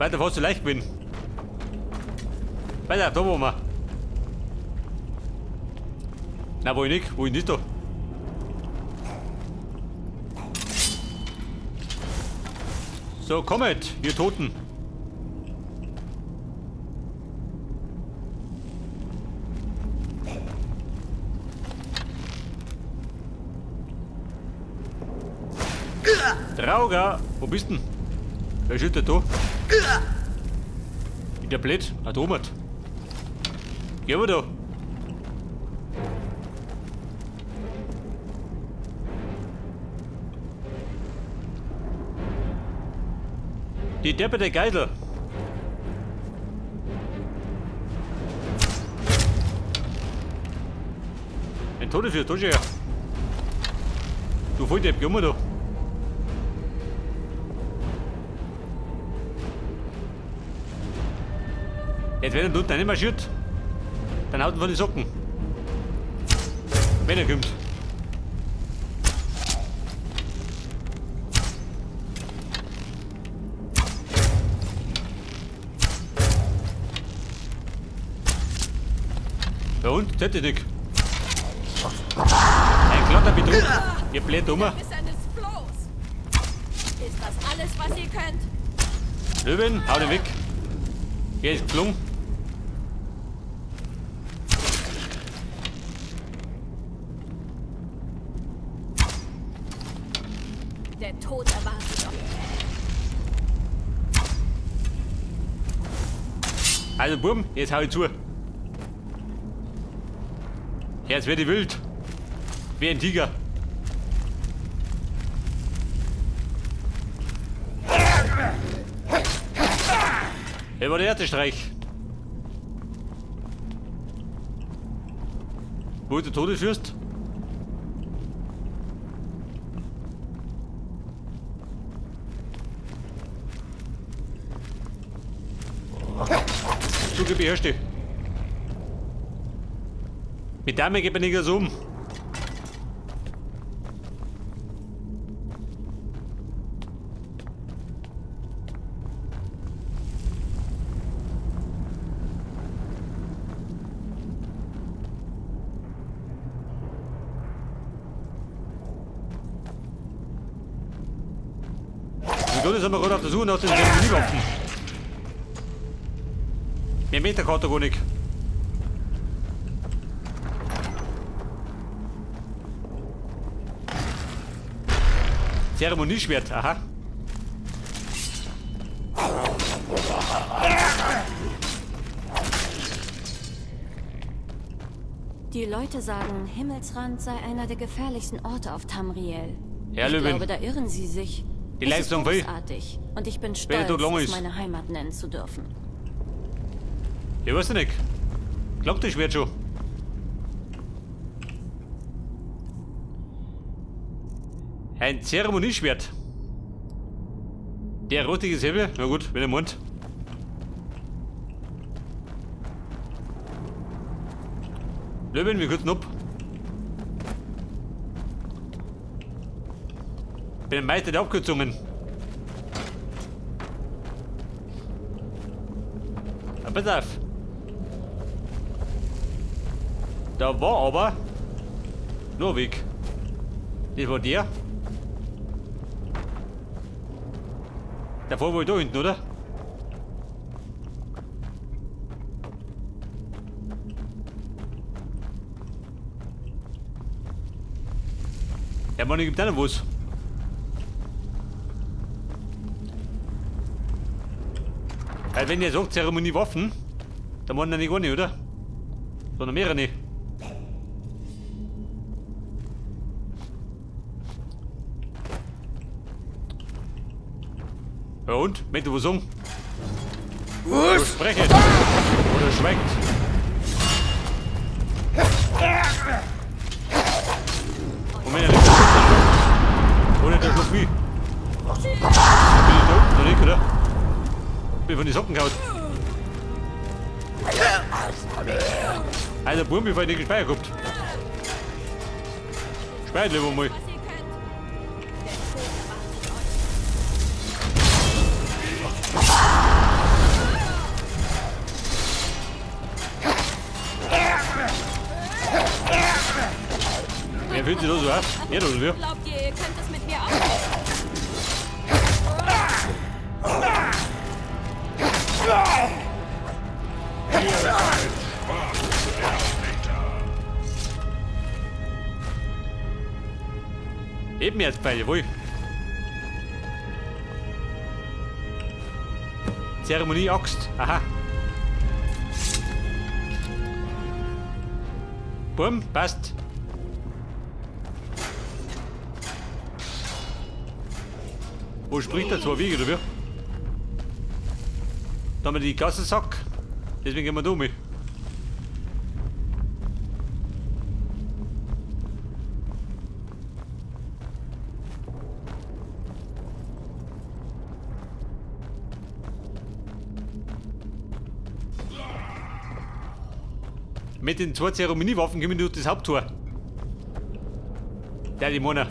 Weiter fast zu leicht bin. Weiter, da wo wir. Na, wo ich nicht? Wo ich nicht da? So, kommet, ihr Toten. Drauger, wo bist denn? Wer schüttet da? In der Blöd, ah, da oben. Geh mal da. Die depperte Geisel. Ein Todesfürst, da schau her. Du Volldepp, geh mal da. Jetzt wenn er unten reinmarschiert, dann haut er von den Socken. Wenn er kommt. Ja und? Das ist nicht. Ein glatter Betrug. Ihr blöd Dummer. Ist eines Flohs. Ist das alles, was ihr könnt? Löwen, hau den weg. Er ist geflogen. Der Tod erwartet euch. Also Burm, jetzt hau ich zu. Jetzt werde ich wild. Wie ein Tiger. Das war der erste Streich. Wo ist der Todesfürst? Du beherrschst dich. Mit Dame geht man nicht so um. Im Grunde sind wir gerade auf der Suche nach den Zeremoniewaffen. Mehr Meterkarte gar nicht. Zeremonieschwert, aha. Die Leute sagen, Himmelsrand sei einer der gefährlichsten Orte auf Tamriel. Ja, Ich Löwin. glaube, da irren sie sich. Die Es ist Leistung viel. großartig und ich bin Wenn stolz, der Tod lang es ist. meine Heimat nennen zu dürfen. Ich weiß nicht. Klappt das Schwert schon? Ein Zeremonieschwert. Der rotige Säbel? Na gut, wenn er meint. Löwen, wir kürzen ab. Bin ein Meister der Abkürzungen. Na, pass auf. Da war aber nur ein Weg. Das war der. Davor war ich da hinten, oder? Ja, Mann, ich geb dir noch was. Weil wenn ihr sagt, Zeremonie Waffen, dann wollen die nicht gar nicht, oder? Sondern mehrere nicht. Ja und? Möchtest du was sagen? Oder sprechen. Oder schweigt. Und wenn er nicht schluckt, oder der schluckt mich. Bin ich da unten oder nicht, oder? Bin von den Socken gehauen. Also Bub, bevor ich nicht gespeichert gehabt. Speichert lieber mal. Was ihr könnt. Der Tod erwartet euch. fühlt sich da so aus? Ja, oder wie? Glaubt ihr, ihr könnt es mit mir aufnehmen? Eben jetzt Pfeil, jawohl. Zeremonie Axt, aha. Bumm, passt. Wo spricht der zwei Wege, oder wie? Da haben wir die Gassensack. Deswegen gehen wir da um. Mit den zwei Zeremoniewaffen gehen wir durch das Haupttor. Der die Mona.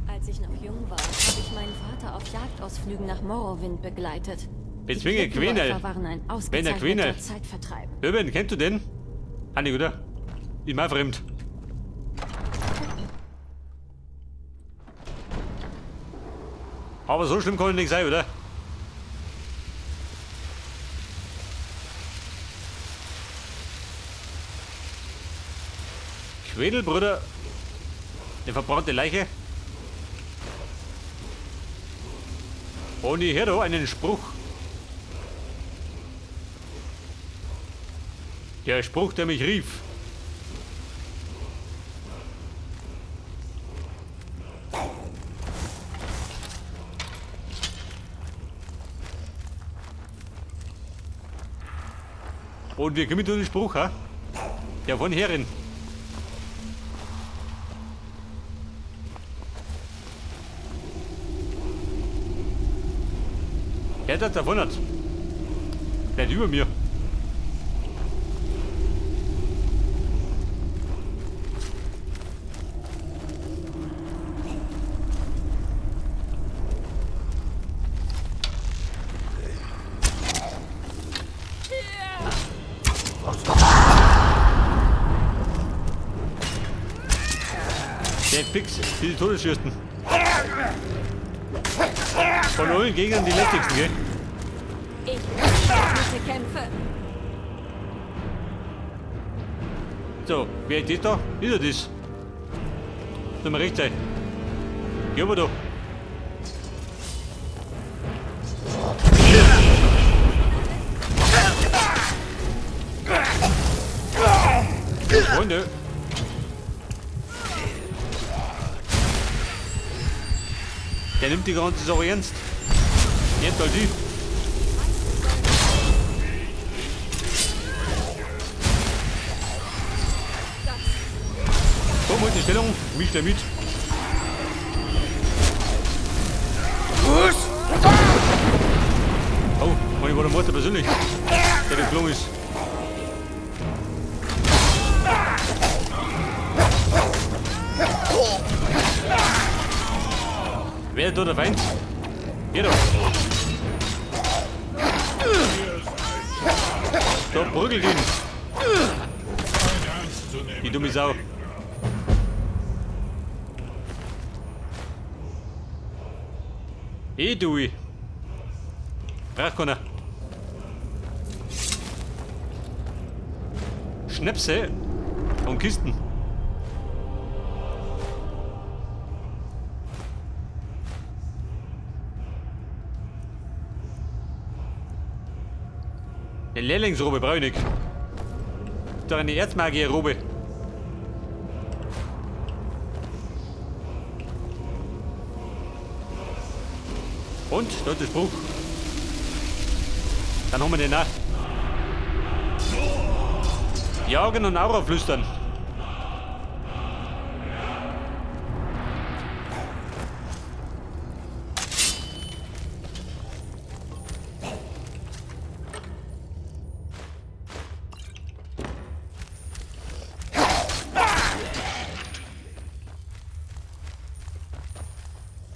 Als ich noch jung war, habe ich meinen Vater auf Jagdausflügen nach Morrowind begleitet. Die Bezwinge Quenel. Klippenläufer waren ein Wenn der Quenel. ausgezeichneter Zeitvertreib. Löwen, kennst du den? Hanni, oder? Ich mein fremd. Aber so schlimm kann es nicht sein, oder? Quedelbruder. Eine verbrannte Leiche. Und ich höre da einen Spruch. Der Spruch, der mich rief. Und wir kommen zu dem Spruch, ha? Der von Herren. Der hat davon hat. Der über mir. Der fix, die Todesschürsten. Von allen Gegnern die lästigsten, gell? Ich liebe Kämpfe. So, wer ist das da? Ist er das? Soll mal recht sein. Geh aber da. Freunde. Der nimmt die ganze Sache ernst. Jetzt halt die. Komm, halt die Stellung. Mich der mit. Oh, meine war der Mutter persönlich, der geflogen ist. Wer da der Feind? Hier doch. Da prügelt ihn. Die dumme Sau. Eh, du. Braucht keiner. Schnäpse und Kisten. Eine Lehrlingsrobe brauche ich nicht. Doch eine Erzmagierrobe. Und, da ist der Spruch. Dann haben wir den auch. Jagen und Aura flüstern.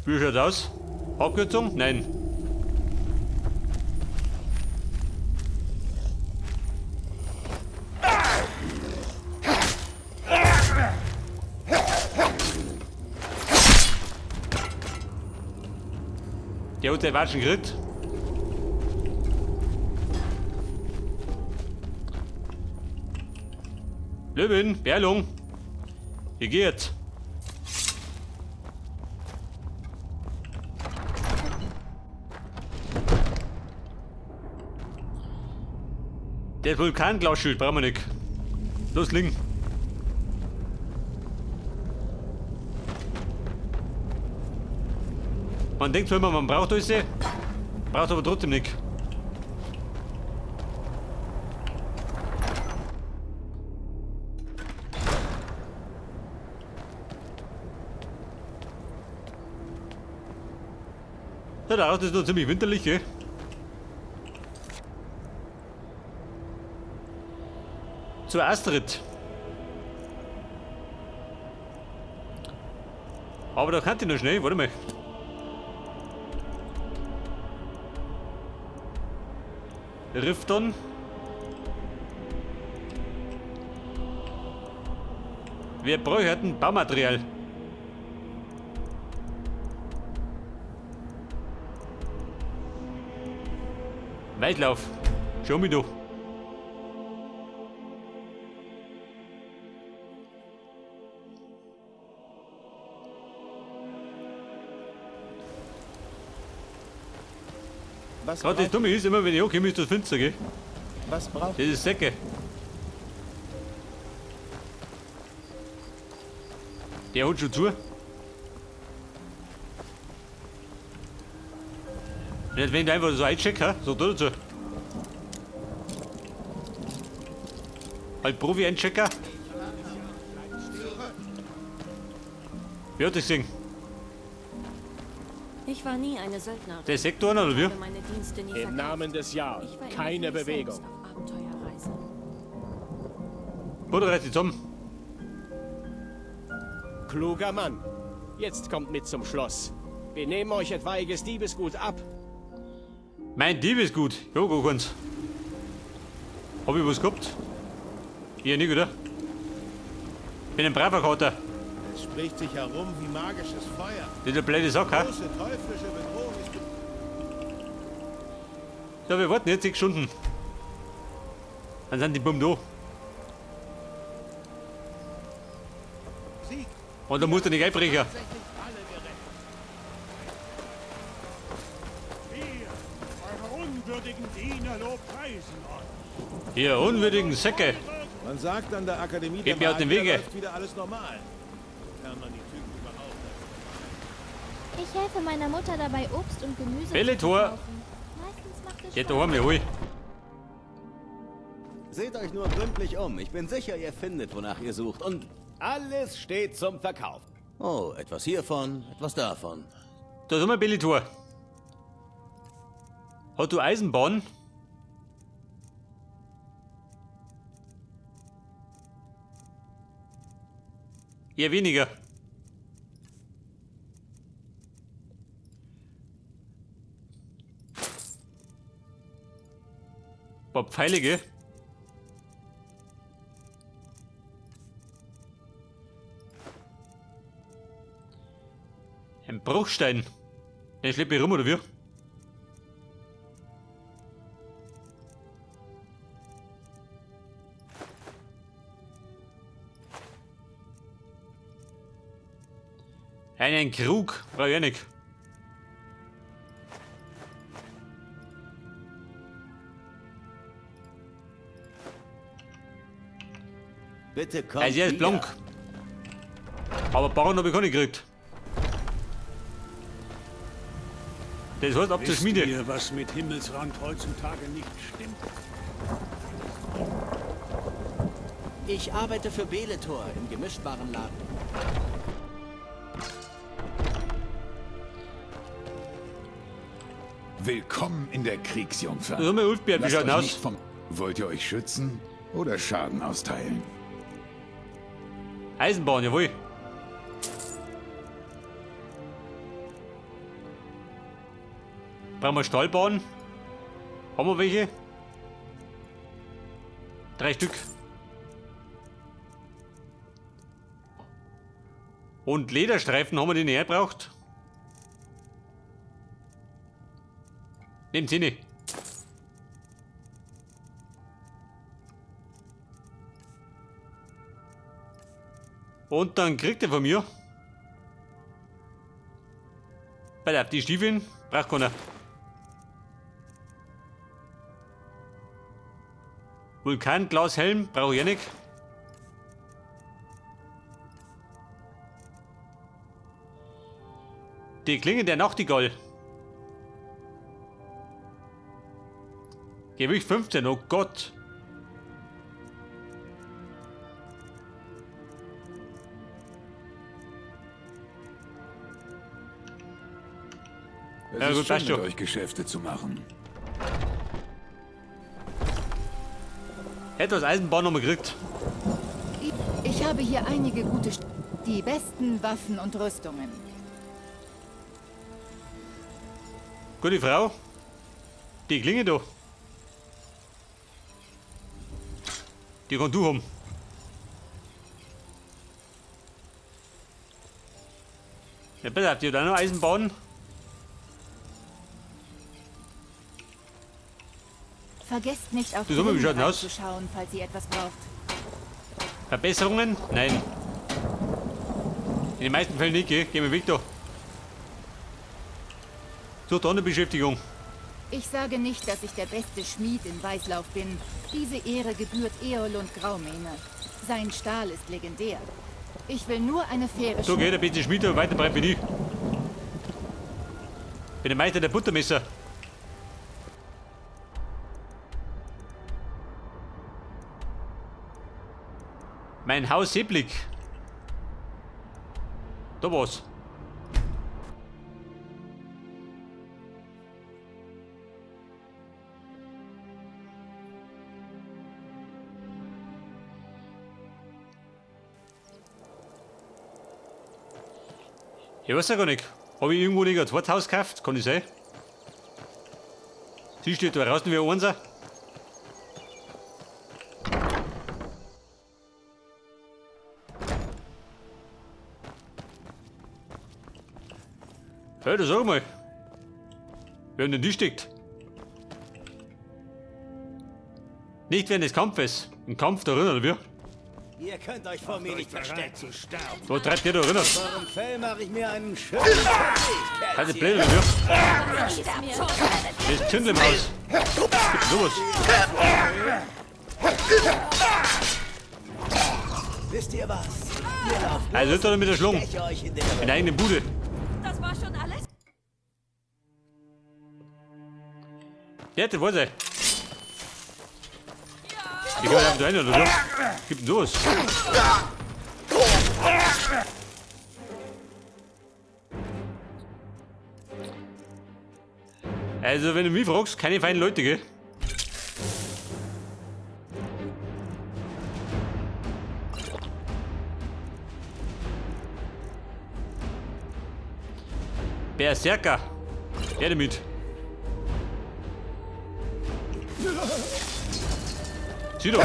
Wie schaut's aus? Abkürzung? Nein. Der hat den Watschen gekriegt. Löwin, Berlung. Wie geht's? Der Vulkanglasschild brauchen wir nicht. Los, liegen. Man denkt zwar immer, man braucht alles, braucht aber trotzdem nicht. Ja, da draußen ist noch ziemlich winterlich, gell? Zu Astrid. Aber da kann ich noch schnell, warte mal. Rifton. Wir bräuchten Baumaterial. Weitlauf. Schau mich doch. Was Gerade das Dumme ist, immer wenn ich ankomme, ist das finster, gell? Was braucht Das ist Säcke. Der hat schon zu. Nicht, wenn ich einfach so eincheck, hä? So da dazu. Halt Profi-Einchecker. Wer hat das gesehen? Ich war nie eine Söldnerin. Der Sektor oder wie? Ich habe meine Dienste nie Im verkauft. Namen des Jarl, Ich war immer keine für mich Bewegung. selbst auf Abenteuerreise. Bruder, reiß dich zusammen. Kluger Mann. Jetzt kommt mit zum Schloss. Wir nehmen euch etwaiges Diebesgut ab. Mein Diebesgut. Ja, gar keins. Hab ich was gehabt? Ja, nicht, oder? Bin ein braver Kater. Es spricht sich herum wie magisches Feuer. Das ist eine blöde Sache, hä? Große teuflische Bedrohung ist So, wir warten jetzt 6 Stunden. Dann sind die Buben da. besiegt. Und da muss er nicht einbrechen. Tatsächlich alle gerettet. Wir, eure unwürdigen Diener, lobpreisen euch. Ihr unwürdigen Säcke. Man sagt, an der Akademie Geht der mir aus dem Magier Wege. läuft wieder alles normal. Sofern man die Typen überhaupt Ich helfe meiner Mutter dabei, Obst und Gemüse zu Belletor. verkaufen. Meistens macht es Geht Spaß. daheim, jawohl. Seht euch nur gründlich um. Ich bin sicher, ihr findet, wonach ihr sucht. Und alles steht zum Verkauf. Oh, etwas hiervon, etwas davon. Da sind wir Belletor. Hat du Eisenbahn? Eher weniger. Paar Pfeile, gell? Ein Bruchstein. Den schleppe ich rum, oder wie? Einen Krug brauche ich auch nicht. Bitte kommt Also er ist wieder. blank. Aber Bauern habe ich gar nicht gekriegt. Das heißt ab zur Wisst Schmiede. ihr, was mit Himmelsrand heutzutage nicht stimmt? Ich arbeite für Beletor im Gemischtwarenladen. Willkommen in der Kriegsjungfer. Das haben wir Ulfbert, wie Lasst schaut denn euch aus? nicht vom... Wollt ihr euch schützen oder Schaden austeilen? Eisenbahn, jawohl. Brauchen wir Stahlbahn? Haben wir welche? 3 Stück. Und Lederstreifen haben wir die nicht gebraucht. Nehmt sie nicht. Und dann kriegt er von mir. Pass auf, die Stiefeln braucht keiner. Vulkanglashelm brauche ich auch nicht. Die Klinge der Nachtigall. Gewicht 15, oh Gott. Es Ja, ist gut, schön, passt schon. mit euch Geschäfte zu machen. Etwas Eisenbahn haben wir gekriegt. Ich habe hier einige gute... Die besten Waffen und Rüstungen. Gute Frau. Die Klinge da. Die kannst du haben. Ja, pass auf, die hat auch noch Eisenbahn. Vergesst nicht, auf Du, sag mal, wie schaut denn aus? zu schauen, falls ihr etwas braucht. Verbesserungen? Nein. In den meisten Fällen nicht, gell? Geh mal weg da. Such da eine Beschäftigung. Ich sage nicht, dass ich der beste Schmied in Weißlauf bin. Diese Ehre gebührt Eolund Graumähne. Sein Stahl ist legendär. Ich will nur eine faire So geht der beste Schmied, aber weiter breit bin ich. Bin der Meister der Buttermesser. Mein Haus Seeblick. Da war's. Ich weiß ja gar nicht. Hab ich irgendwo nicht ein zweites Haus gekauft? Kann ich sein? Sie steht da draußen wie ein Einser. Hey, das sag mal. Wer an den Tisch steckt. Nicht während des Kampfes. Ein Kampf da drin, oder wie? Ihr könnt euch vor mir nicht verstecken. Was treibt der da drin? Aus eurem Fell mache ich mir einen schönen Teppich, Halt die Kätzchen. Blöde, oder wie? Das ist Zündel im Haus. Gibt's sowas? Wisst ihr was? Ihr lauft Also nicht da mit der Schlung. Ich steche euch in den In der eigenen Bude. Das war schon alles? Ja, das war's ey. Die können einfach da rein, oder so. Gibt denn sowas? Also, wenn du mich fragst, keine feinen Leute, gell? Berserker. Her damit. Sieh doch.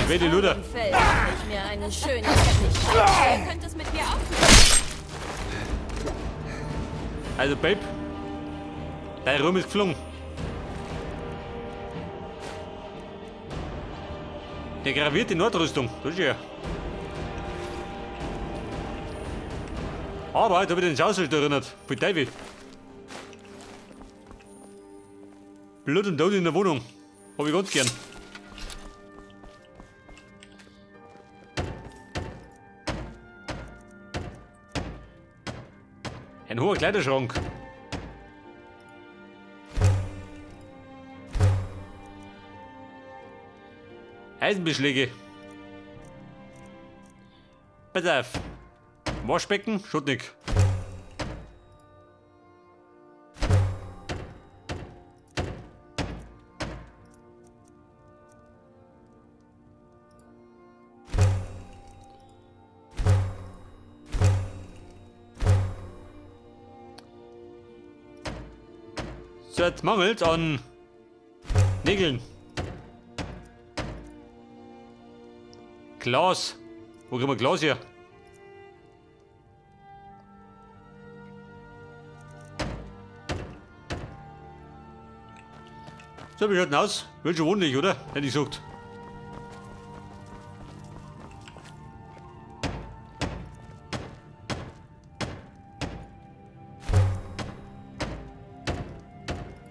Ich werde Luder. Im Fell mache ich mir einen schönen Teppich. Ihr könnt es mit mir aufnehmen. Also, Babe. Dein Ruhm ist geflogen. Der gravierte Nordrüstung. Das ist ja. Aber da habe ich den Schauspiel erinnert. Voll Teufel. Blut und Tod in der Wohnung. Hab ich ganz gern. Ein hoher Kleiderschrank. Eisenbeschläge. Pass auf. Waschbecken, Schuttnick. So, jetzt mangelt an Nägeln. Glas. Wo kriegen wir Glas her? So, wie schaut denn aus? Wird schon wohnlich, oder? Hätte ich gesagt.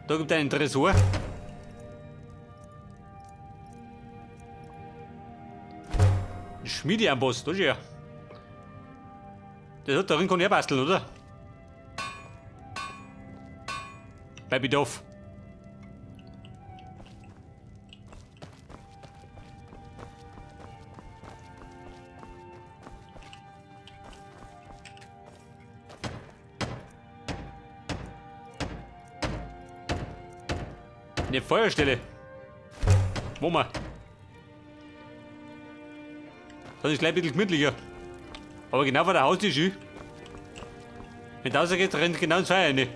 Da gibt einen Tresor. Ein Schmiedeamboss, da ist er. Das hat darin kann er basteln, oder? Bei Bedarf. Eine Feuerstelle. Wo mal? Das ist gleich ein bisschen gemütlicher. Aber genau vor der Haustür schön. Wenn da rausgeht, rennt genau ins Feuer rein.